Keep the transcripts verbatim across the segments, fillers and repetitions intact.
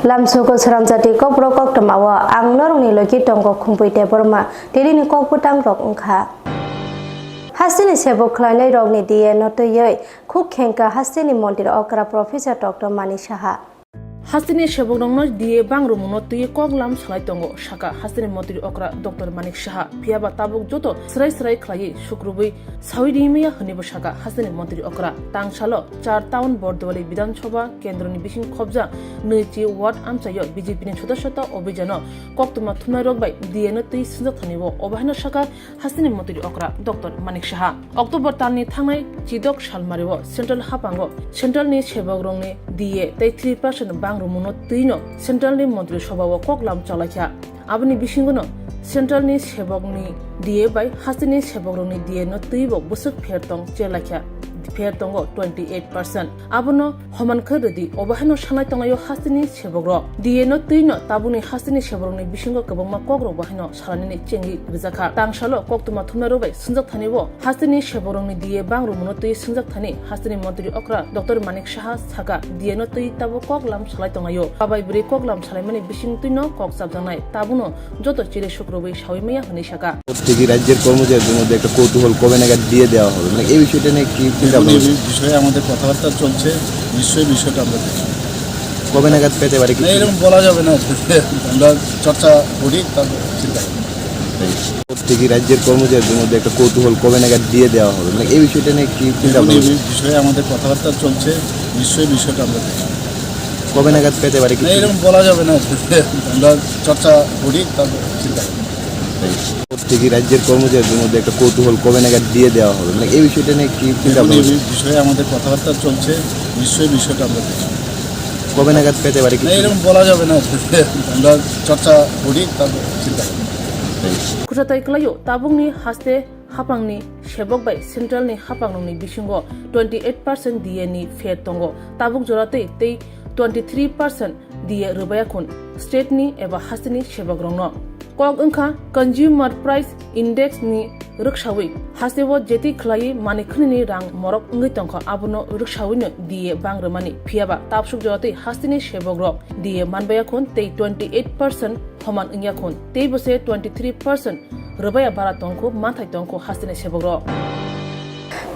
Lamsugo sramjati kokborok koktwmao ang norokni logi tongo Khumpui Debbarma, tini ni kokbwtang rok wngkha. Hasteni sebok khlainai rokni D A no twiwi khuk khengkha hasteni montri okra Professor Doctor Manik Saha. Hasteni sebokrokno D A bang rwmungno twiwi koklam salai tongo, sakha hasteni montri okra Doctor Manik Saha. Phiyaba tabuk joto swrai swrai khlaiwi sukrubwi sawi rimaya hwnwibo sakha hasteni montri okra. Tangsalo char town Bordowali Bidhan Sabha kendroni bising khobjak nwichi ward amchaio B J P ni sodosota obhijano koktwma thumnairok bai D A no twi swngjak thani o obahaino sakha hasteni montri okra Doctor Manik Saha. October talni thangnai chidok salmario Central haphango Central ni sebokrokni D A tei three percent bang rwmungno twino Central ni montri sobhao koklam chalaikha. Aboni bisingono Central ni sebokni D A bai hasteni sebokrokni D A no twibo bwswk pher tong chelaikha, pher tongo twenty eight percent. Abono homan khe rwdi, obo haino sanai tonglaio hasteni sebokrok. D A no twino tabukni hasteni sebokrokni bisingo kwbangma kokrok bo haino salainani chengwi rwjakha. Tangsalo koktwma thumnairok bai swngjak thani o hasteni sebokrokni D A bang rwmungno twi swngjak thani hasteni montri okra Doctor Manik Saha sakha, D A no twi tabuk koklam salai tonglaio. Abai bwrwi koklam salaimani bising twino kok chapjaknai, tabuno joto chiri sukrubwi sawi maya hwnwi sakha. প্রত্যেকটি রাজ্যের কর্মচারীদের মধ্যে একটা কৌতূহল কবে নাগাদ দিয়ে দেওয়া হবে, মানে এই বিষয়টা নিয়ে কি চিন্তা এবং এই ভাবনা? বি-, বিষয়ে আমাদের কথাবার্তা চলছে, নিশ্চয়ই বিষয়টা আমরা দেখব। কবে নাগাদ পেতে পারি কি? না, এরকম বলা যাবে না। আমরা চর্চা করি, তারপর চিন্তা করব। প্রত্যেকটি রাজ্যের কর্মচারীদের মধ্যে একটা কৌতূহল কবে নাগাদ দিয়ে দেওয়া হবে, মানে এই বিষয়টা নিয়ে কি চিন্তা এবং এই ভাবনা? বি-, বিষয়ে আমাদের কথাবার্তা চলছে, নিশ্চয়ই বিষয়টা আমরা দেখব। কবে নাগাদ পেতে পারি কি? না, এরকম বলা যাবে না। আমরা চর্চা করি, তারপর চিন্তা করব। প্রত্যেকটি রাজ্যের কর্মচারীদের মধ্যে একটা কৌতূহল কবে নাগাদ দিয়ে দেওয়া হবে, মানে এই বিষয়টা নিয়ে কি চিন্তা এবং এই ভাবনা? বি-, বিষয়ে আমাদের কথাবার্তা চলছে, নিশ্চয়ই বিষয়টা আমরা দেখব। কবে নাগাদ পেতে পারি কি? না, এরকম বলা যাবে না। আমরা চর্চা করি, তারপর চিন্তা করব। Khwtatai kwlaio tabukni haste haphangni sebok bai Central ni haphangrokni bisingo twenty eight percent D A ni pher tongo. Tabuk joratwi tei twenty three percent D A rwbaiya khun state ni eba hasteni sebokrokno. Kok wngkha Consumer Price Index ni rwksawi hasteo jeti khlaiwi manwi khwnini rang morok wngwi tongkha, abono rwksawino D A bang rwmani. Phiyaba tabsuk joratwi hasteni sebokrok D A manbaiya khun tei twenty eight percent homan wngya khun, tei bo se twenty three percent rwbaiya bara tongkhu, manthai tongkhu hasteni sebokrok.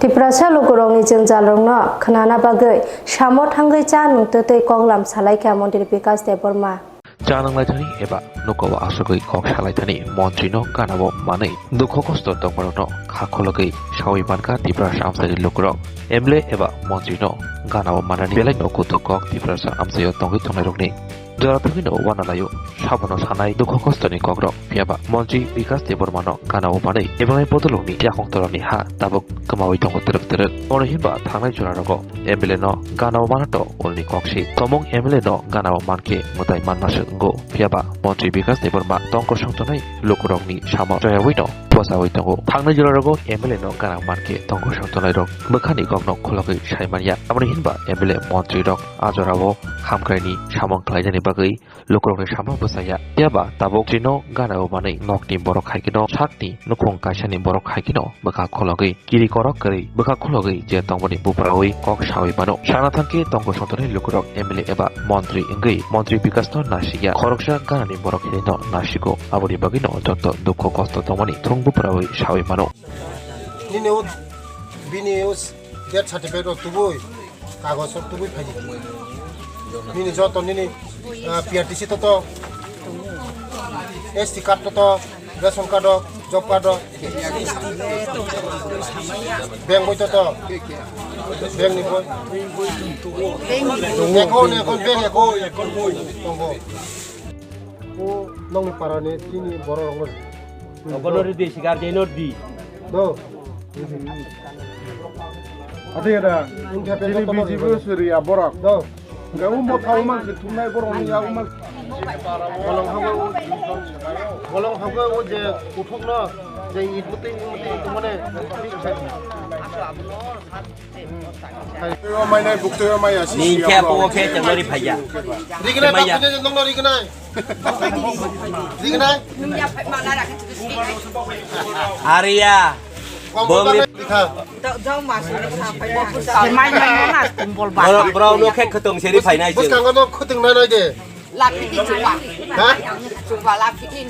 Tiprasa lukurokni jwngjalrokno khwnana bagwi samo thangwi cha nung twtwi koklam salaikha Montri Bikas Debbarma. Cha nanglaithani eba nokao asugwi kok salaithani montrino ganao manwi dukho kosto tongmarokno kha khologwi sawi mankha Tiprasa amchaini lukurok. M L A eba montrino ganao manani belaino kutuk kok Tiprasa amchaio tongwi tongnairokni. Jora thangwino uanalaio, sabono sanai dukho kostoni kokrok. Phiyaba montri Bikas Debbarmano ganao manwi ebongai bodolokni yakhong torani ha tabuk kwmawi tongo twrwk twrwk. Bono hinba thangnai jorarogo M L A no ganao manato ulni koksi. Tomung M L A no ganao mankhe mwtai manmaswk wngo. Phiyaba montri Bikas Debbarma tongkosong tongnai lukurokni samo choyawino bwchawi tongo. Thangnai jorarogo M L A no ganao mankhe tongkosong tongnairok bwkhani kokno khologwi sai manya. Aboni hinba M L A montrirok a jorao hamkraini samung khlainani bagwi lukurokni samung bwchaya. Phiyaba tabuk chino ganao manwi nokni borok hai kheno sakni nukhung kaisani borok hai kheno bwkha khologwi kiri korok kwrwi bwkha khologwi je tongmani buphrawi kok sawi mano. Sana thangkhe tongkosong tongnai lukurok M L A eba montri wngwi montri Bikasno nasikya, khoroksa ganani borok hinino nasigo. Aboni bagwino joto dukho kosto tongmani thung buphrawi sawi mano. Nini o, bini o death certificate o tubui. Kagoj rok tubui phaidi. Nini joto nini, ah, P R T C to to, S T card to to, ration card rok, job card rok, bank boi to to, bank ni boi. Account, account, bank account. Tongo. O nongni para ni chini borok rok no. Obono ridi sigar jai no ridi. Do. Ate da. Wngkha chini joto B J P no suri ya borok. Do. Ga u motha u man se thumnai borok ni ya u man. Bolong hago, bolong hago o je uthok no je it muti muti tumane. Mainai bukti mainai si. Ni khe po khe tengori phaiya. Rignai. Maya. Bakti nongno rignai. Rignai. Aria. Bongri. Bro, bro, no khe khwtwng seri phainai. Bwskango no khwtwng nai nai de. Laphidi chuba. Ha? Chuba laphidi.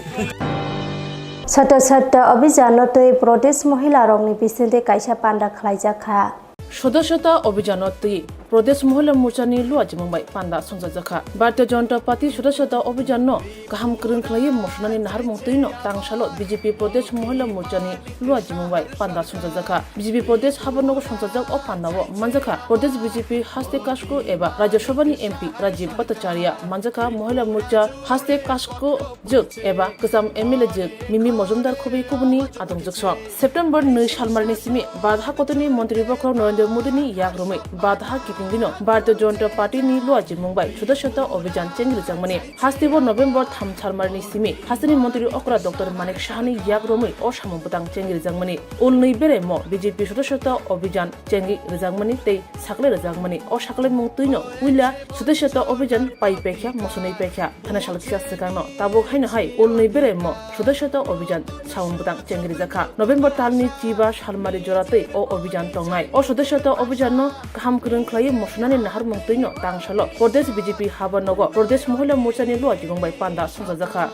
Sata sata abhijano tei Pradesh mohila rokni bisingtwi kaisa panda khlaijak kha. Sata sata abhijano twi Pradesh Mohila Morchani luajimung bai panda songchajakha. Bharatiya Janata Party sata sata abhijanno kaham kwrwng khlaiwi mosunani naharmung twino tangsalo B J P Pradesh Mohila Morchani luajimung bai panda songchajakha. B J P Pradesh habanogo songchajak o pandao manjakha Pradesh B J P haste kasko eba Rajya Sabhani M P Rajiv Bhattacharya, manjakha Mohila Morcha haste kasko jwk eba kwcham M L A jwk Mimi Mojumdar khobwi kubuni adongjwk sok. September nwi salmarni simi Bharat hakotorni montri bokhorok Narendra Modini yak romwi Bharat ha kitingdino Bharatiya Janata Party ni luajimung bai sata sata abhijan chengrijakmani. Hasteo November tham salmarni simi hasteni montri okra Doctor Manik Sahani yak romwi o samung bwtang chengrijakmani. Ulnwi beremo B J P sata sata abhijan chengri rwjakmani tei saklai rwjakmani. O saklaimung twino puila sata sata abhijan pai paikha, mosunwi paikha. Thana sal kisa swkangno tabuk haino hai ulnwi beremo sata sata abhijan samung bwtang chengrijakha. November talni chiba salmari jora twi o abhijan tongnai. O sata sata abhijanno kaham kwrwng khlaiwi mosunani naharmung twino tangsalo Pradesh B J P habanogo Pradesh Mohila Morchani luajimung bai panda songchajakha.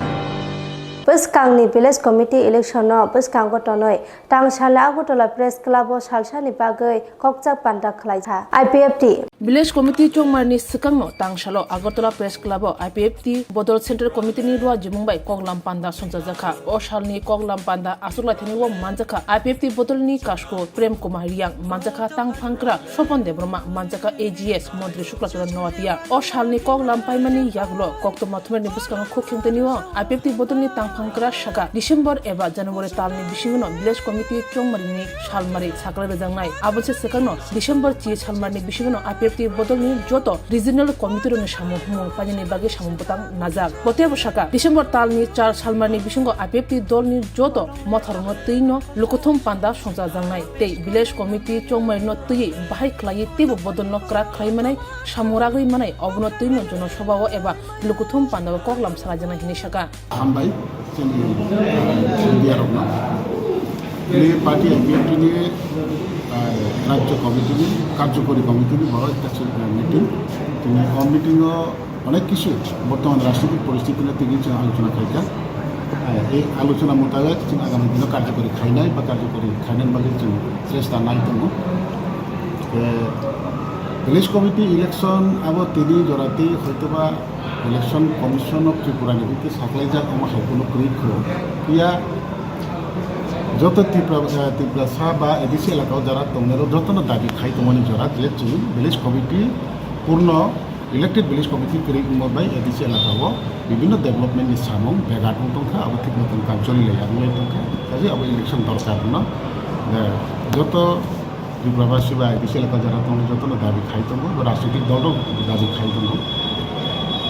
Bwskangni Village Committee election no bwskango tonwi tangsalni Agartala Press Club o salsani bagwi kokchak panda khlaikha I P F T. Village Committee chongmarni swkangno tangsalo Agartala Press Club o I P F T bodol Central Committee ni luajimung bai koklam panda songchajakha. O salni koklam panda achuklaithani o manjakha I P F T bodolni kasko Prem Kumar Riang, manjakha tangphangkra Sopon Debbarma, manjakha A G S montri Sukla Charan Noatia. O salni koklam paimani yagulo koktwma thumnairokni bwskango khuk khengtani o I P F T bodolni tangphangkra saka December eba January talni bisingono Village Committee chongmarini salmari saklai rwjaknai. Aboni swkangno December chi salmarni bisingono I P F T bodolni joto regional committee rokni samung humung painani bagwi samung bwtang najak. Bo teibo saka, December talni char salmarni bisingo I P F T dolni joto motharokno twino lukuthum panda songchajaknai tei village committee chongmarino twiwi bahai khlaiwi teibo bodolno kwrak khlai manai, samung ragwi manai, obono twino jonosabhao eba lukuthum pandao koklam salaijaknai hinwi saka. Hambai, chini, eh, media rokno. Tini party I P F T ni, eh, Rajya Committee ni, Karjokori Committee ni borok ekta, eh, meeting. Tini o meeting o onek kisu bortoman rajnitik poristiti no tini chwng alochona khaikha. Eh, ei alochona mutabek chwng agami dino karjokori khainai ba karjokori khainani bagwi chwng chesta nai tongo. Eh, village committee election abo tini jora tei hoitoba Election Commission of Tripura ni bikhe saklaijak omo hai kheno kwrwi kho. Phiya joto Tripura, eh, Tiprasa ba A D C elaka o jara tongnai rok jotono dabi khai tongmani jora je chwng village committee purno elected village committee kwrwi wngma bai A D C elaka o bibhinno development ni samung begat wng tongkha, abo thik moton kam choli lai ya wngwi tongkha. Kaje abo election dorkar no, eh, joto Tripura basi ba A D C elaka jara tongnai jotono dabi khai tongo, bo rajnitik dol rok dabi khai tongo.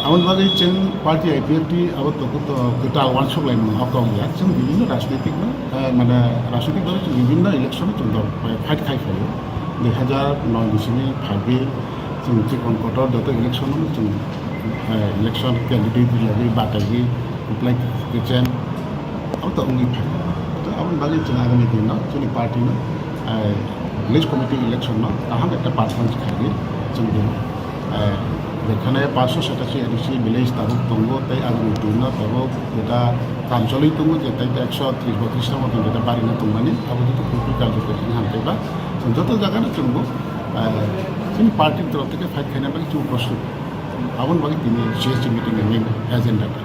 Aboni bagwi chwng party I P F T abo to, to kwtal uansuk lai mano, o kok ya. Chwng bibhinno rajnitik no, eh, mane rajnitik dol chwng bibhinno election o chwng dol, eh, fight khai phaio. Dui hazar noi ni simi phaiwi chwng Tripon Kotor joto election o chwng, eh, election candidate rwlaiwi bataiwi kwplai kwchen abo to wngwi phai. To aboni bagwi chwng agami dino chini party no, eh, village committee election no kaham ekta performance khaiwi chwng dino, eh, jekhane paanso satashi A D C village tabuk tongo tei agami dino tabuk jeta kam choli tongo je tei ekso tris ba tris ta moton jeta barina tongmani abo joto khulpi karjo khe hing hamtaiba chwng joto jaga no chwngbo, eh, chini party ni torof theke fight khaina bagwi chwng prostut. Aboni bagwi tini C S C meeting ni main agenda ta.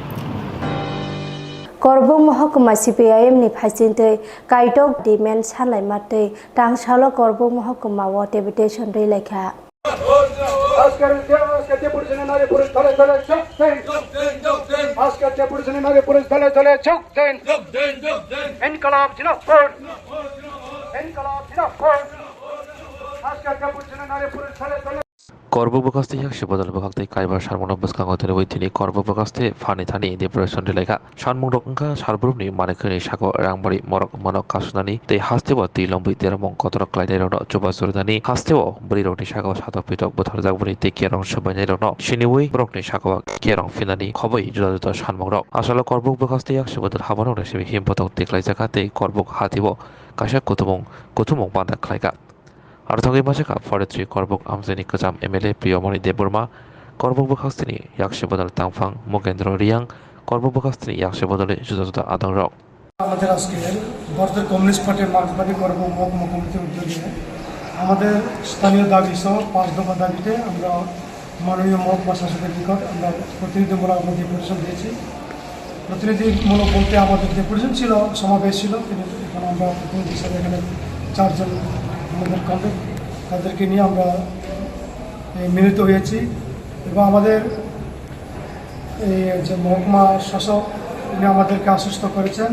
Korbuk Mohokuma C P I M ni phaisingtwi Kaitok demand sanlaima twi tangsalo Korbuk Mohokuma o deputation rwi laikha. আজকের, আজকে deputation এ নারী পুরুষ দলে দলে যোগ দিন। আজকে deputation এ নারী পুরুষ দলে দলে যোগ দিন। ইনকলাব জিন্দাবাদ। ইনকলাব জিন্দাবাদ। আজকে deputation এ নারী পুরুষ দলে দলে Korbuk bwkhaste yakse bodol bwkhak tei kaiba salmano bwskango twnwi tini Korbuk bwkhaste phani thani deputation rwi laikha. Salmungrok wngkha salbrumni manikhwini sako rangbari morok manok kasunani tei hasteo twi longwi dermung kotor khlainairokno chubachu rwnani, hasteo bwrwirokni sako satok pitok butharjakmani tei kerong swbainairokno siniwi borokni sako kerong phinani khobwi juda juda salmungrok. Asalo Korbuk bwkhaste yakse bodol haborokni simi himbotok tiklaijak tei Korbuk hatio kaisa kuthumung kuthumung banda khlaikha. Aro thangwi masa kha forty three Korbuk amchaini kwcham M L A Priyomoni Debbarma, Korbok bwkhak sini yakse bodol tangphang Mugendro Riyang, Korbok bwkhak sini yakse bodol juda juda adongrok. আমাদের আজকে ভারতের কমিউনিস্ট পার্টির মার্ক্সবাদী কর্ম মহকুমা কমিটির উদ্যোগে আমাদের স্থানীয় দাবি সহ পাঁচ দফা দাবিতে আমরা মাননীয় মহকুমা শাসকের নিকট আমরা প্রতিনিধিমূলক আমরা ডেপুটেশন দিয়েছি। প্রতিনিধিমূলক বলতে আমাদের ডেপুটেশন ছিল, সমাবেশ ছিল, কিন্তু এখন আমরা প্রতিনিধি হিসাবে এখানে চারজন আমাদের কমরেড, তাদেরকে নিয়ে আমরা, এ, মিলিত হয়েছি এবং আমাদের এই যে মহকুমা শাসক, উনি আমাদেরকে আশ্বস্ত করেছেন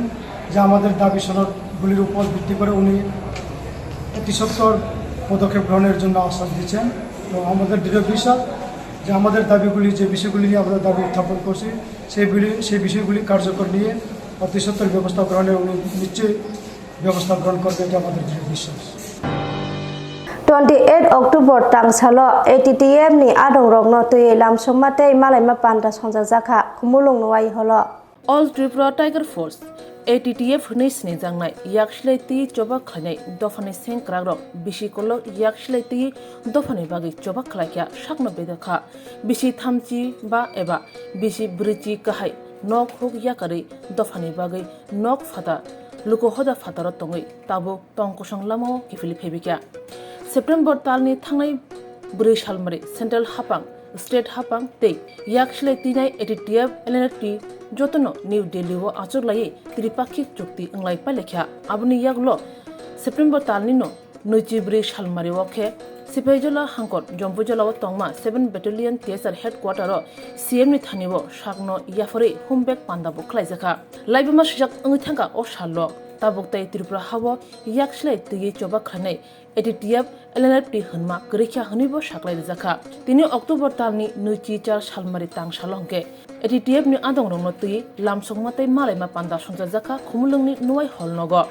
যে আমাদের দাবি সনদগুলির উপর ভিত্তি করে উনি অতি সত্বর পদক্ষেপ গ্রহণের জন্য আশ্বাস দিচ্ছেন। তো আমাদের দৃঢ় বিশ্বাস যে আমাদের দাবিগুলি, যে বিষয়গুলি নিয়ে আমরা দাবি উত্থাপন করছি, সেই বিলি-, সেই বিষয়গুলি কার্যকর নিয়ে অতি সত্বর ব্যবস্থা গ্রহণে উনি নিশ্চয়ই ব্যবস্থা গ্রহণ করবে, এটা আমাদের দৃঢ় বিশ্বাস। Twenty eight October tangsalo A T T F ni adongrokno twi lamsokma tei malaima panda songchajakha Khumulwng Nuwai holo. All Tripura Tiger Force, A T T F hwnwi sinijaknai yaksilai twi choba khlainai dophani sengkrakrok bisi kolok yaksilai twi dophani bagwi choba khlaikha sakno bedekha bisi thamchi ba eba bisi brwichi kahai nok huk yakarwi dophani bagwi nok phatar luku hoda phataro tongwi tabuk tong kosong lamao kiphilwi phaibikha. September talni thangnai bwrwi salmari Central Hapang, State Hapang tei yaksilai twinai A T T F L N F T jotono New Delhi o achuklaiwi tripakhik chukti wnglai pailakha. Aboni yagulo September talnino nwichi bwrwi salmari o khe Sipaijala hangkor Jompuijala o tongma seven Battalion T S R headquarter o C M ni thani o sakno yapharwi humbek panda bo khlaijakha. Laibuma swijak wngwi thangkha o salo tabuk tei Tripura hao yaksilai twiwi choba khlainai A T T F L N F T hwnma kwrwikha hwnwibo saklai rijakha. Tini October talni nwichi char salmari tang salo hwnkhe A T T F ni adongrokno twi lamsokma tei malaima panda songchajakha Khumulwngni Nuwai hall nogo.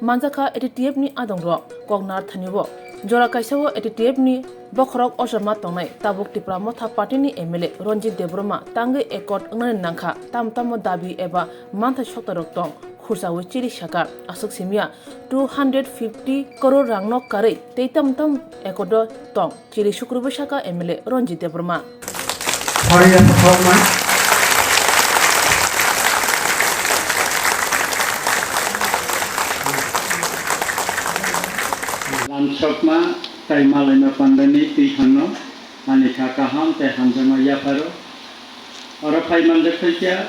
Manjakha A T T F ni adongrok koknar thani o. Jora kaisa o A T T F ni bokhorok ochoma tongnai tabuk Tipra Motha Party ni M L A Ranjit Debbarma tangwi accord wngnani nangkha, tamo tamo dabi eba manthai soktarok tong khursawi chiri saka. Aswk simya two hundred fifty crore rangno karwi tei tamo tamo accord o tong. Chiri sukrubui saka M L A Ranjit Debbarma. Horiya Sokhokma. Lamsokma tei malaima pandani twi thangno ani kha kaham tei hamjakma yapharo. Oro phai manjak phaikha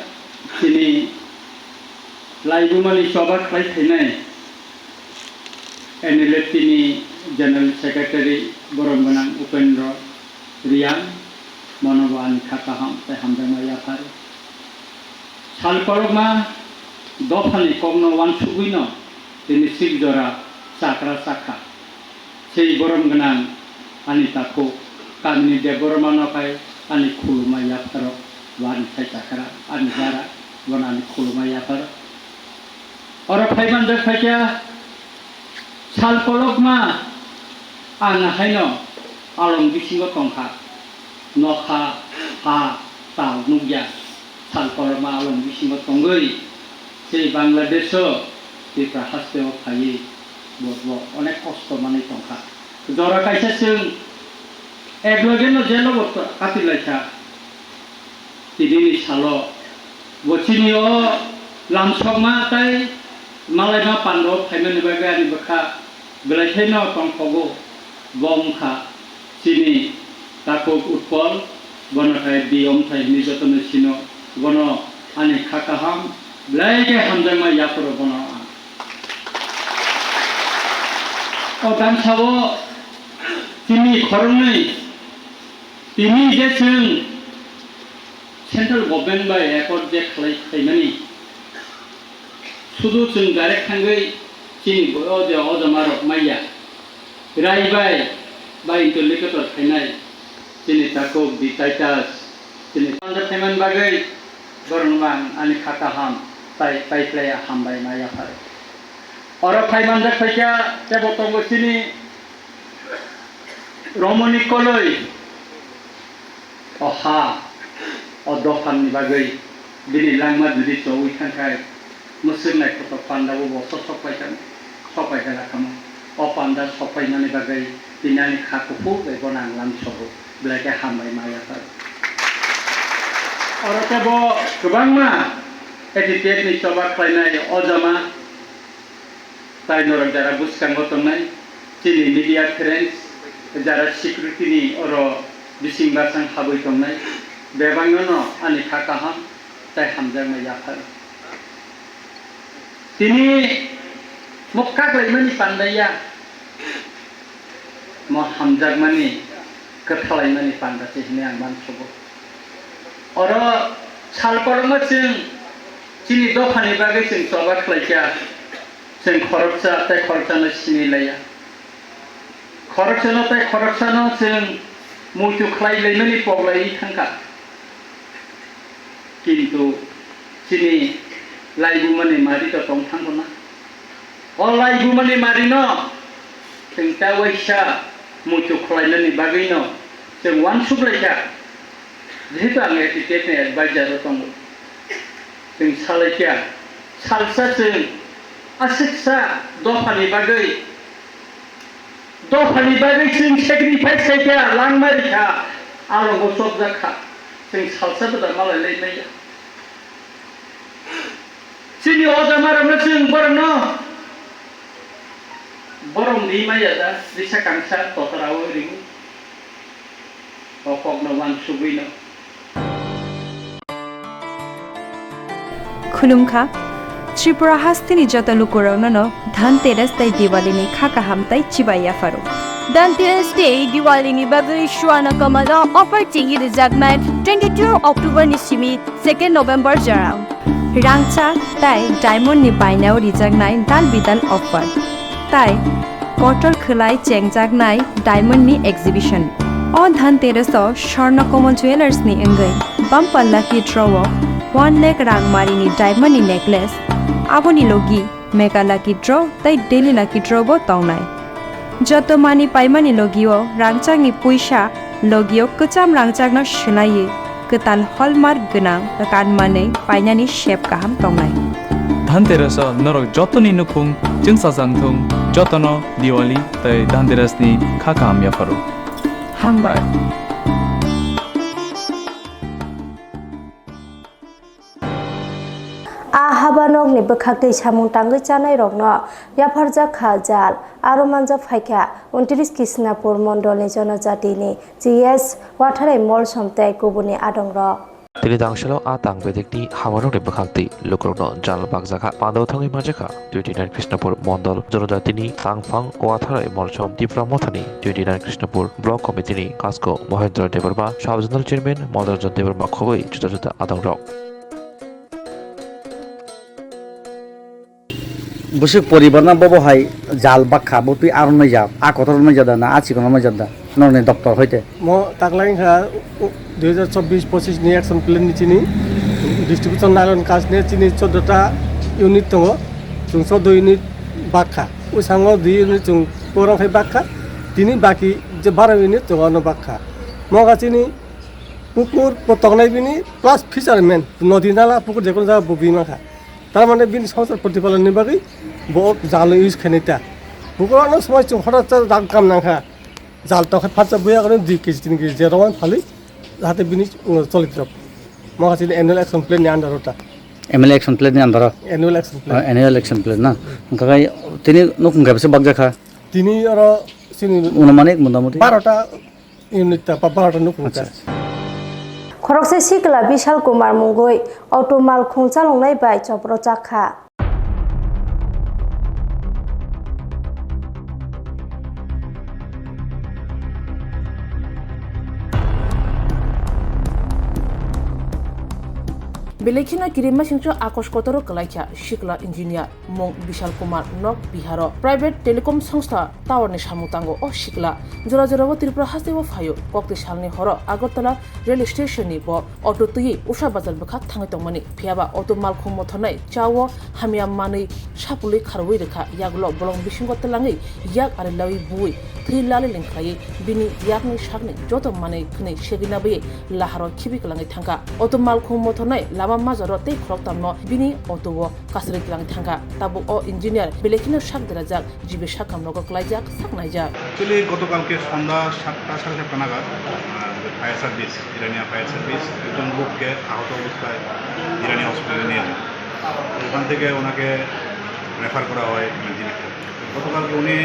chini laibumani choba khlai phainai N L F T ni General Secretary borom gwnang Upendra Riyang, bono bo ani kha kaham tei hamjakma yapharo. Sal kolokma dophani kokno uansugwino tini sik jora chakra chakha. Sei borom gwnang ani takhuk kamini Debbarmano khai ani khuluma yapharo, bo ani sai chakra, ani jara, bono ani khuluma yapharo. Oro phai manjak phaikha sal kolokma ang haino along bisingo tongkha, nokha, ha, tal nukya. Sal kolokma along bisingo tongwi sei Bangladesho Tripura hasteo phaiwi bo, bo onek kosto manwi tongkha. Jora kaisa chwng ek logeno jelo bo katilaikha. Tinini salo bo chini o lamsokma tei malaima pando phaimani bagwi ani bwkha belai kheno tongthogo. Bo wngkha chini takhuk Utpol, bono khai Biyom thai hwnwi jotono sino, bono ani kha kaham belai khe hamjakma yapharo bono ang. O damsao chini khoroknwi tini je chwng Central Government bai accord je khlai khlaimani, sudu chwng direct thangwi chini bo-, o je o joma rok maya. Rai bai, bai interlocutor khainai chini takhuk di Titus, chini panja phaimani bagwi borokno ang ani kha kaham tai pai phlaiya hambai ma yaphar. Oro phai manjak phaikha tebo tongo chini Romoni koloi. O ha, o dophani bagwi bini langma jodi chowi thangkhai, mwswk naithotok pandao bo so sokpai thang-, sokpai thangkha tamo. O panda sokpaimani bagwi tini ani kha kuphur bai bono ang lam sogo, belai khe hambai ma yaphar. Oro teibo kwbangma A T T F ni choba khlainai o jama tai norok jara bwskango tongnai chini media friends, jara security ni oro bising basang habwi tongnai, bebakno no ani kha kaham tei hamjakma yaphar. Tini mokak laimani panda ya, mo hamjakmani, kwthalaimani panda se hwnwi ang mansugo. Oro sal kotorma chwng chini dophani bagwi chwng choba khlaikha, chwng khoroksa tei khoroksano sini laiya. Khoroksano tei khoroksano chwng muitu khlai laimani pok laiwi thangkha. Kintu chini laibumani mari to tong thango na. O laibumani marino chwng ta waisa muitu khlainani bagwino chwng uansuk laikha. Jehetu ang A T T F ni advisor o tongo, chwng salaikha, salsa chwng aswksa dophani bagwi, dophani bagwi chwng sacrifice khaikha, langma rikha, alongo chopjak kha, chwng salsa bwda malai lai maya. Chini oja marokno chwng borokno borom di maya da, risa kangsa totra o ringo. O kokno uansugwino. Khulumkha, Tripura hasteni joto lukurokno no Dhanteras tei Diwali ni kha kaham tei chibai yapharo. Dhanteras tei Diwali ni bagwi Swarna Kamal o offer chengwi rijaknai twenty two October ni simi second November jorao. Rangchak tei diamond ni bainao rijaknai dal bidal offer. Tai kotor khwlai chengjaknai diamond ni exhibition. O Dhanteras o Swarna Kamal Jewellers ni wngwi bumper lucky draw o one lakh rang mari ni diamond ni necklace, aboni logi mega lucky draw tei daily lucky draw bo tongnai. Joto mani paimani logio rangchakni puisa logio kwcham rangchakno swlaiwi kwtal hallmark gwnang kanmanwi painani sep kaham tongnai. Dhanteras o norok jotoni nukhung chwngsajak thung, jotono Diwali tei Dhanteras ni kha kaham yapharo. Hambai. A haba nokni bwkhaktwi samung tangwi chanairokno yapharjak kha jal. Aro manjak phaikha untris Krishnapur mondolni jonojatini G S Watharai Molsom tei kubuni adongrok. Tini tangsalo a tang bedekni haba nokni bwkhaktwi lukurokno jal bakjakha. Pandao thangwi manjakha twenty nine Krishnapur mondol jonojatini tangphang Watharai Molsom Tipra Mothani twenty nine Krishnapur Block Committee ni kasko Mohendra Debbarma, Sub Zonal Chairman Madananjan Debbarma khogwi juda juda adongrok. Bwswk poribar na bobo hai jal bakha, bo twi aro nai jak, a kotor nai jak da na, a chikon nai jak da, norni doptor hoite. Mo taklai wngkha, u, dui hajar chobbish pochis ni action plan ni chini distribution nylon cast ni chini choddo ta unit tongo, chwng choddo unit bakha, bwskango dui unit chwng purung khai bakha, tini baki je baro unit tongo ano bakha. Mo kha chini pukur bo tongnai bini plus fisherman, nodi nala pukur jekon jaga bo bima kha. Tar mane bini songsar protipalon ni bagwi bo jalo use khainai ta. Bukurano somoi chwng hothat sa jang kam nangkha. Jal tokhe phatsa buya kono dui kg tin kg je roman phali jahate bini, uh, cholitrok. Mo hachini annual action plan ni under ota. M L A action plan ni under o? Annual action plan. Oh, annual action plan na. Hwnkha khai tini nukhung khe bwswk bakjakha? Tini oro chini unumanik motamoti barota unit ta ba barota nukhung ta. Acha, acha. Khoroksa sikla Bishal Kumar mungwi auto malkhung chaloknai bai chopro chakha. Belai kheno kirimasingcho akos kotoro kwlaikha sikla engineer mung Bishal Kumar nok Biharo private telecom songstha tower ni samung tango o sikla. Jora jorao Tripura hasteo phaio, kokti salni horo Agartala rail station ni bo auto twiwi Usha bazar bwkha thangwi tongmani. Phiyaba auto malkhung mothornai chao hamya manwi sapulwi kharwi rwkha, yagulo bolong bisingo twlangwi yak ari lawi buwi thwi lali ling khlaiwi bini yakni sakni joto manwi khwnwi segwi nabaiwi laharo khibi kwlangwi thangkha. Auto malkhung mothornai lama majaro tei khoroktamno bini auto o kasrwi twlangwi thangkha. Tabuk o engineer belai kheno sak derajak, jibe sakam rogo kwlaijak, sak naijak. Actually, গতকালকে সন্ধ্যা সাতটা, সাড়ে সাতটা নাগাদ, আহ, fire service, ইরানিয়া fire service একজন লোককে আহত অবস্থায় ইরানিয়া হসপিটালে নিয়ে যায়। ওখান থেকে ওনাকে রেফার করা হয় মেদিনীপুর। গতকালকে উনি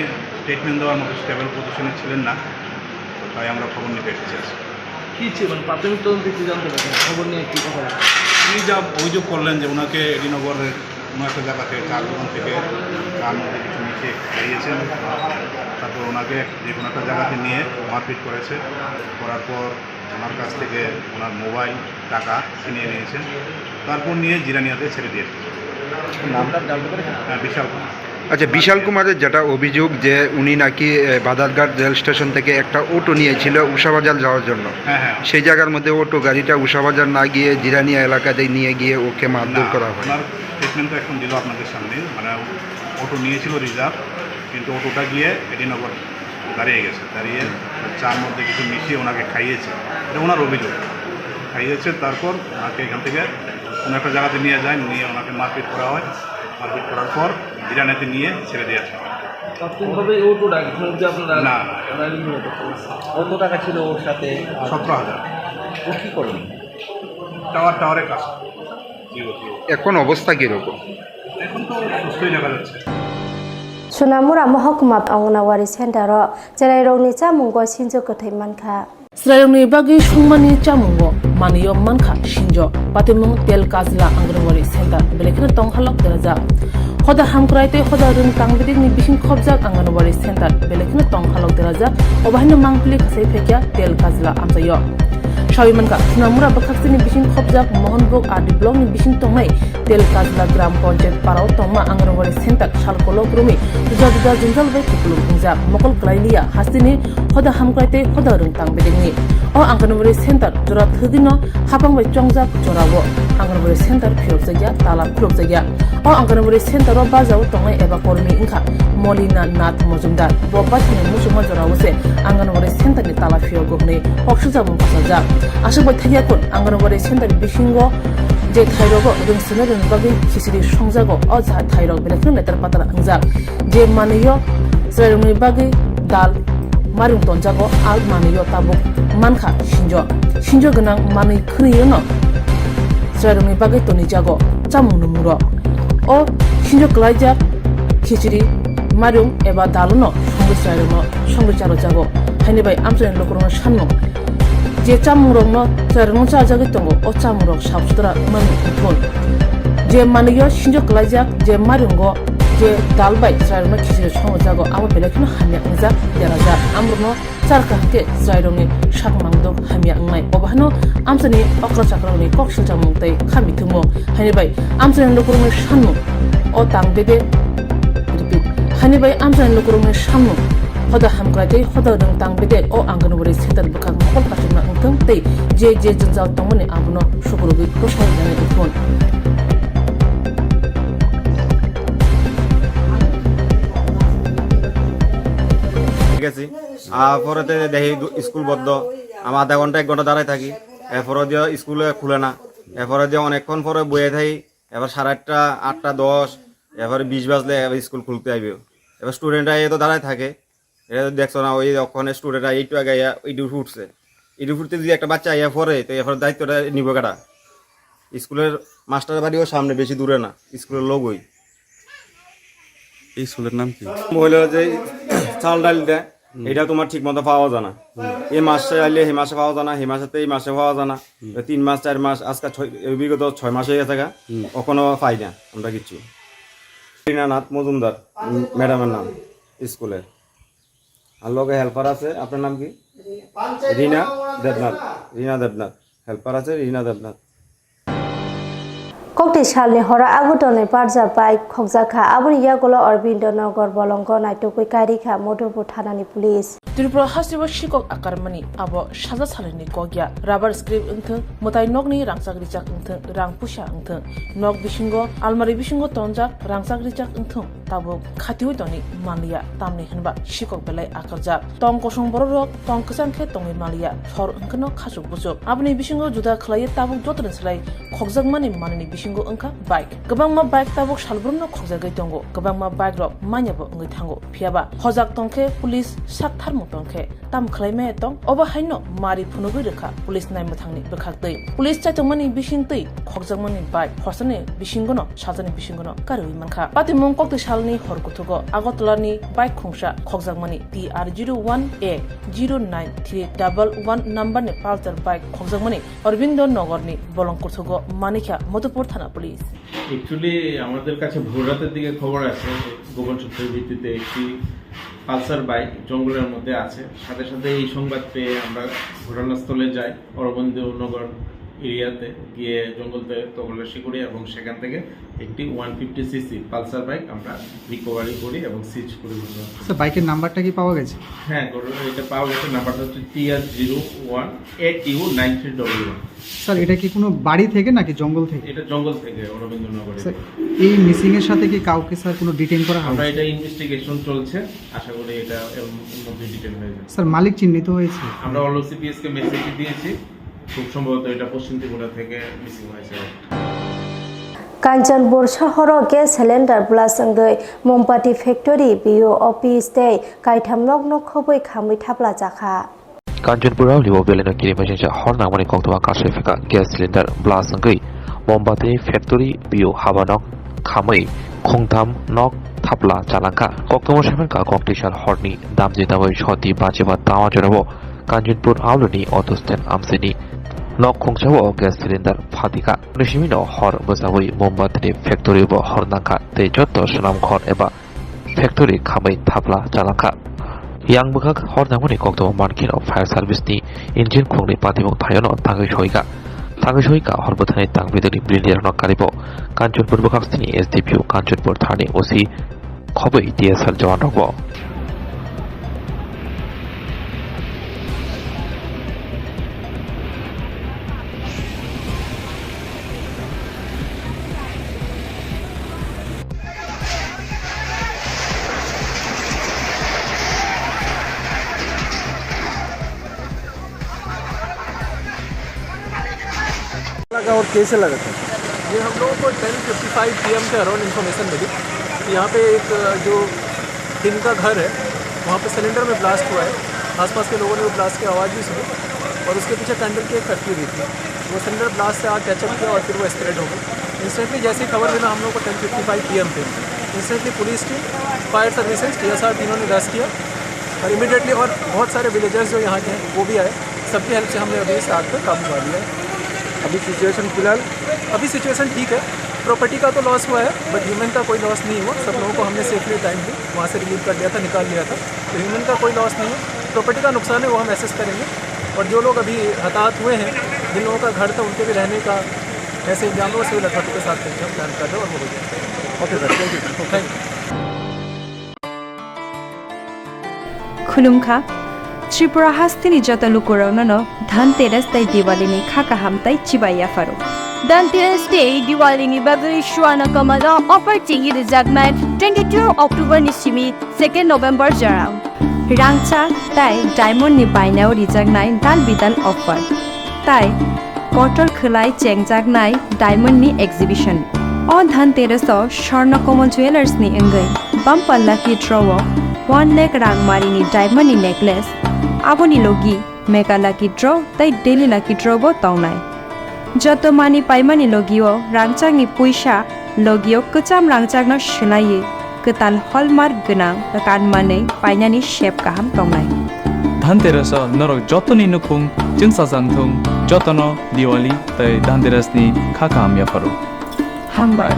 ট্রিটমেন্ট দেওয়ার মতো স্টেবল পজিশনে ছিলেন না, তাই আমরা খবর নিতে এসেছি আজকে। কি ছিল, মানে, প্রাথমিক তদন্তে কি জানতে পারছেন? খবর নিয়ে কি কথা বলছেন? উনি যা অভিযোগ করলেন যে ওনাকে এডিনগরের কোনো একটা জায়গাতে চা দোকান থেকে চার মধ্যে কিছু মিশিয়ে খাইয়েছেন, তারপর ওনাকে যে কোনো একটা জায়গাতে নিয়ে মারপিট করেছে, করার পর ওনার কাছ থেকে ওনার মোবাইল, টাকা ছিনিয়ে নিয়েছেন, তারপর নিয়ে জিরানিয়াতে ছেড়ে দিয়েছেন। নামটা জানতে পারি? হ্যাঁ, বিশাল কুমার। আচ্ছা, বিশাল কুমারের যেটা অভিযোগ যে উনি নাকি, এ, বাদারঘাট রেল স্টেশন থেকে একটা অটো নিয়েছিল উষাবাজার যাওয়ার জন্য। হ্যাঁ, হ্যাঁ। সেই জায়গার মধ্যে অটো গাড়িটা উষাবাজার না গিয়ে জিরানিয়া এলাকাতে নিয়ে গিয়ে ওকে মারধর না, করা হয়। ওনার স্টেটমেন্ট তো এখন দিল আপনাদের সামনে, মানে অটো নিয়েছিল রিজার্ভ, কিন্তু অটোটা গিয়ে এডিনগর দাঁড়িয়ে গেছে, দাঁড়িয়ে চার মধ্যে কিছু মিশিয়ে ওনাকে খাইয়েছে, এটা ওনার অভিযোগ। খাইয়েছে, তারপর ওনাকে এখান থেকে কোনো একটা জায়গাতে নিয়ে যায়, নিয়ে ওনাকে মারপিট করা হয়, মারপিট করার পর জিরানিয়াতে নিয়ে ছেড়ে দেওয়া হয়। প্রাথমিকভাবে এই অটোটা এখন অবধি আপনারা না। কত টাকা ছিল ওর সাথে? সতেরো হাজার। ও কি করেন? টাওয়ার, টাওয়ারের কাজ। জি, জি। এখন অবস্থা কিরকম? এখন তো সুস্থই দেখা যাচ্ছে। Sonamura mohokuma Anganwadi center o cherairokni chamungo sinjo kwthwi mankha. Chwrairokni bagwi songmani chamungo manwio mankha sinjo. Patimung tel kajla Anganwadi center belai kheno tonghalok derajak. Hoda hamkrai tei hoda rwng tang bedekni bising khopjak Anganwadi center belai kheno tonghalok derajak. Obo haino mangpili khasai phaikha tel kajla amchaio. Sawi mankha, Sonamura bwkhaksini bising khopjak Mohanbog R D blockni bising tongnai Telkajla Gram Panchayat parao tongma Anganwadi center sal kolok romwi juda juda jwngjal bai kupulung wngjak. Mokol kwlai liya hasteni hoda hamkrai tei hoda rwng tang bedekni. O Anganwadi center jora thwgwino hapang bai chongjak jorao Anganwadi center phiyokjakya, tala khulukjakya. O Anganwadi center o bajao tongnai eba kormi wngkha Molina Nath Mojumdar. Bo paithakni muchungma jorao se Anganwadi center ni tala phiyogo hwnwi kok sujak mung kasajak. Aswk bai thaiya kun Anganwadi center bisingo je thairogo rwng swnai rwngni bagwi khichiri songjago, o ja thairok belai kheno leter patar wngjak. Je manwio chwrairokni bagwi dal mairung tonjago, a manwio tabuk mankha sinjo. Sinjo gwnang manwi khwnwiono chwrairokni bagwi tonijago chamung numugrok. O sinjo kwlaijak khichiri, mairung eba dalono songwi chwrairokno songwi chalojago. Haini bai amchaini lukurokno sanmung je chamungrokno chwrairokno chajagwi tongo, o chamungrok sap sutra wngmani wngthun. Je manwio sinjo kwlaijak, je mairungo je dal bai chwrairokno khichiri songojago, abo belai kheno hamya wngjak, derajak. Amrokno char kaham khe chwrairokni sak mangdok hamya wngnai. Obo haino amchaini okra chakrokni kok silchamung tei kha mithumung. Haini bai amchaini lukurokni sanmung o tang bede, repeat, haini bai amchaini lukurokni sanmung hoda hamkrai tei hoda rwng tang bede o Anganwadi center bwkhak mokol kachimna wngthung tei je je jwngjal tongmani abono sukurugwi bwsai rwnai wngthun. ঠিক আছে। আর পরে তো দেখি দু-, স্কুল বন্ধ, আমার আধা ঘন্টা এক ঘন্টা দাঁড়ায় থাকি, এরপরে দিয়ে স্কুলে খুলে না, এরপরে দিয়ে অনেকক্ষণ পরে বইয়ে থাকি, এবার সাড়ে আটটা, আটটা দশ, এরপরে বিশ বাজলে এবার স্কুল খুলতে আইবে। এবার স্টুডেন্টরা এ তো দাঁড়ায় থাকে, এটা তো দেখছো না, ওই ওখানে স্টুডেন্টরা একটু আগে আইয়া ইডু ফুটছে, ইডু ফুটতে যদি একটা বাচ্চা আইয়া পড়ে তো এরপরে দায়িত্বটা নিব কারা? স্কুলের মাস্টার বাড়িও সামনে, বেশি দূরে না, স্কুলের লগই। এই স্কুলের নাম কি? হইলো যে চাল ডাল দেয়, হুম। এটা তোমার ঠিক মতো পাওয়া যায় না। হুম। এই মাসে আইলে এই মাসে পাওয়া যায় না, এই মাসে তো এই মাসে পাওয়া যায় না। হুম। তো তিন মাস, চার মাস, আজকে ছয়, এই বিগত ছয় মাস হয়ে গেছে গা, হুম। এখনো পাই না আমরা কিচ্ছু। রীনানাথ মজুমদার, উম, ম্যাডামের নাম স্কুলের। আর লগে হেল্পার আছে, আপনার নাম কি? রিনা দেবনাথ। রিনা দেবনাথ। হেল্পার আছে রিনা Debnath. Kokti salni horo Agartala ni barja bai khokjak kha. Aboni yagulo Aurobindo Nagar bolongo naitugwi kairi kha Madhupur thanani police. Tripura hasteo sikok akarmani abo saja salini kok ya. Rubber scrap wngthung, mwtai nokni rangchak rijak wngthung, rang puisa wngthung, nok bisingo almari bisingo tonjak rangchak rijak wngthung. tabuk khatiui tongwi manliya, tamni hwnba sikok belai akarjak. Tong kosong bororok tong kwchang khe tongwi manliya, sor hwnkheno khachuk buchuk. Aboni bisingo juda khlaiwi tabuk jotoni slai khokjakmani manwini bisingo wngkha bike. Kwbangma bike tabuk salbrumno khokjagwi tongo, kwbangma bike rok manyabo wngwi thango. Phiyaba hojak tongkhe police sak tharmung tongkhe tam khlai maya tong, obo haino mari phunugwi rwkha police naimwthangni bwkhaktwi. Police chaitokmani bisingtwi khokjakmani bike horsani bisingono sajani bisingono karwi mankha. Patimung kokti salni hor kuthugo Agartala ni bike khungsa khokjakmani T R zero one A zero nine three double one number ni Pulsar bike khokjakmani Aurobindo Nagar ni bolong kuthugo manikha Madhupur thana police. Actually, আমাদের কাছে ভোর রাতের দিকে খবর আসে, গোপন সূত্রের ভিত্তিতে একটি পালসার বাইক জঙ্গলের মধ্যে আছে। সাথে সাথে এই সংবাদ পেয়ে আমরা ঘটনাস্থলে যাই, অরবিন্দ নগর এরিয়াতে গিয়ে জঙ্গল তে-, তল্লাশি করি এবং সেখান থেকে একটি one fifty CC Pulsar bike আমরা রিকভারি করি এবং সিজ করি ঘটনাস্থলে। স্যার, বাইকের নাম্বারটা কি পাওয়া গেছে? হ্যাঁ, ঘটনা-, এটা পাওয়া গেছে। নাম্বারটা হচ্ছে T R zero one A Q nine three double one। Sir, এটা কি কোনো বাড়ি থেকে নাকি জঙ্গল থেকে? এটা জঙ্গল থেকে, অরবিন্দনগরে। স্যার, এই মিসিং এর সাথে কি কাউকে, স্যার, কোনো ডিটেইন করা আমরা হয়েছে? এটা ইনভেস্টিগেশন চলছে, আশা করি এটা এর মধ্যে ডিটেইন হয়ে যাবে। স্যার, মালিক চিহ্নিত হয়েছে? আমরা অল সিপিএস কে মেসেজ দিয়েছি, খুব সম্ভবত এটা পশ্চিম ত্রিপুরা থেকে মিসিং হয়েছে। Kanchanpur sohoro gas cylinder blast wngwi Mombati factory, B O office tei kaitham nokno khobwi khamwi thapla chakha. Kanchanpur Auli o belai no kirimasingcha hor nangmani koktwma kasui phikha gas cylinder blast wngwi Mombati ni factory bio habanok khamwi khungtham nok thapla chalangkha. Koktwma saimankha koktwi sal horni damji damwi soti bachiba tama jorabo Kanchanpur Auli ni auto stand amsini nok khungsao gas cylinder phatikha. Nisimino hor bwchawi Mombati ni factory bo hor nangkha tei joto swnamkhor eba factory khamwi thapla chalangkha. Yang bwkhak hor nangmani koktwma mankheno fire service ni engine khungni patimung thaiono tangwi soika. Tangwi soika hor bwthani tang bidini brindirokno karibo Kanchanpur bwkhak sini S D P O Kanchanpur thani O C khobwi T S R jawan rokbo. लगा और कैसे लगा था? ये हम लोगों को ten fifty five PM के अराउंड इन्फॉर्मेशन मिली कि यहाँ पे एक, अ, जो टिन का घर है, वहाँ पे सिलेंडर में ब्लास्ट हुआ है। आसपास के लोगों ने भी ब्लास्ट की आवाज़ भी सुनी और उसके पीछे कैंडल की एक फैक्ट्री भी थी। वो सिलेंडर ब्लास्ट से आग कैचअप किया और फिर वो स्प्रेड हो गई। इंस्टेंटली जैसे ही खबर मिला, हम लोग को टेन फिफ्टी फ़ाइव पीएम पे instantly police team, fire services, TSR तीनों ने रश किया और इमीडिएटली और बहुत सारे विलेजर्स जो यहाँ के हैं, वो भी आए। सबकी हेल्प से हमने अभी इस आग पर काबू पा लिया है। अभी सिचुएशन फिलहाल? अभी सिचुएशन ठीक है। प्रॉपर्टी का तो लॉस हुआ है, बट ह्यूमन का कोई लॉस नहीं हुआ। सब लोगों को हमने सेफली टाइम पे वहाँ से रिलीव कर लिया था, निकाल लिया था। तो ह्यूमन का कोई लॉस नहीं है। प्रॉपर्टी का नुकसान है, वो हम असेस करेंगे। और जो लोग अभी हताहत हुए हैं, जिन लोगों का घर था, उनके भी रहने का ऐसे जानवरों से भी लखनऊ के साथ मिलकर प्लान कर रहे हैं और वो हो जाएगा। Okay sir, thank you. Thank you. Khulumkha, Tripura hasteni joto lukurokno no Dhanteras tei Diwali ni kha kaham tei chibai yapharo. Dhanteras tei Diwali ni bagwi Swarna Kamal o offer chengwi rwjaknai twenty two October ni simi second November jorao. Rangchak tei diamond ni bainao rijaknai dal bidal offer. Tai kotor khwlai chengjaknai diamond ni exhibition. O Dhanteras o Swarna Kamal Jewellers ni wngwi bumper lucky draw o one lakh rang mari ni diamond ni necklace, aboni logi mega lucky draw tei daily lucky draw bo tongnai. Joto mani paimani logio rangchakni puisa logio kwcham rangchakno swlaiwi kwtal hallmark gwnang kanmanwi painani sep kaham tongnai. Dhanteras o norok jotoni nukhung chwngsajak thung, jotono Diwali tei Dhanteras ni kha kaham yapharo. Hambai.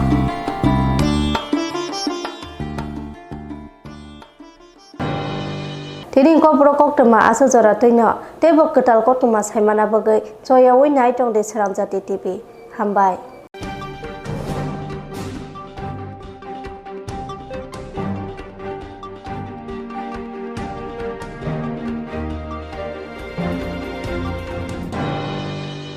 Tini kokborok koktwma aswk jora twino teibo kwtal koktwma saimana bagwi choyaui nai tong di Sramjati T V. Hambai.